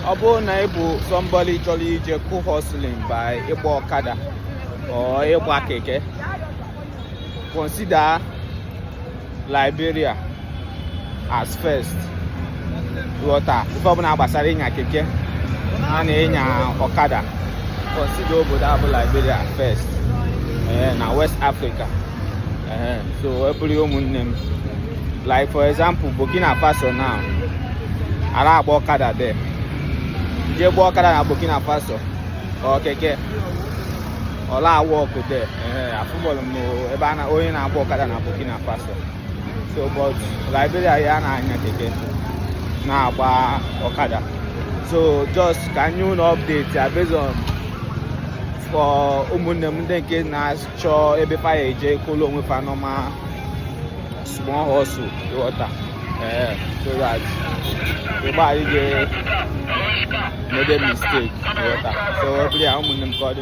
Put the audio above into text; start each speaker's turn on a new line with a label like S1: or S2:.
S1: Ọ bụrụ na ị bụ somebody chọrọ ije kụ hustling by ịgba ọkada or ịgba keke, consider Liberia as first. Ghọta, ife ọbụla gbasara ịnya keke a na ịnya ọkada, consider obodo a bụ Liberia first, ee, na West Africa. Ee, so ebụrụ ụmụnne m, like for example, Burkina Faso now, ara agba ọkada there. Jee gba ọkada na Burkina Faso ọ keke, ọla awa ọkụ there. Ee, afụbọọlụ m ebe a na onye na-agba ọkada na Burkina Faso. So, but Liberia ya na-anya keke, na-agba ọkada. So just ka nye unu update ya based on for ụmụnne m ndị nke na-achọ ebe fa ya eje kwụlụ onwe fa normal small hustle, ịghọta? Ee, so that ịgba anyị ga made mistake, ịghọta? So ọ bụrụ ya, ụmụnne m, ka ọ dị.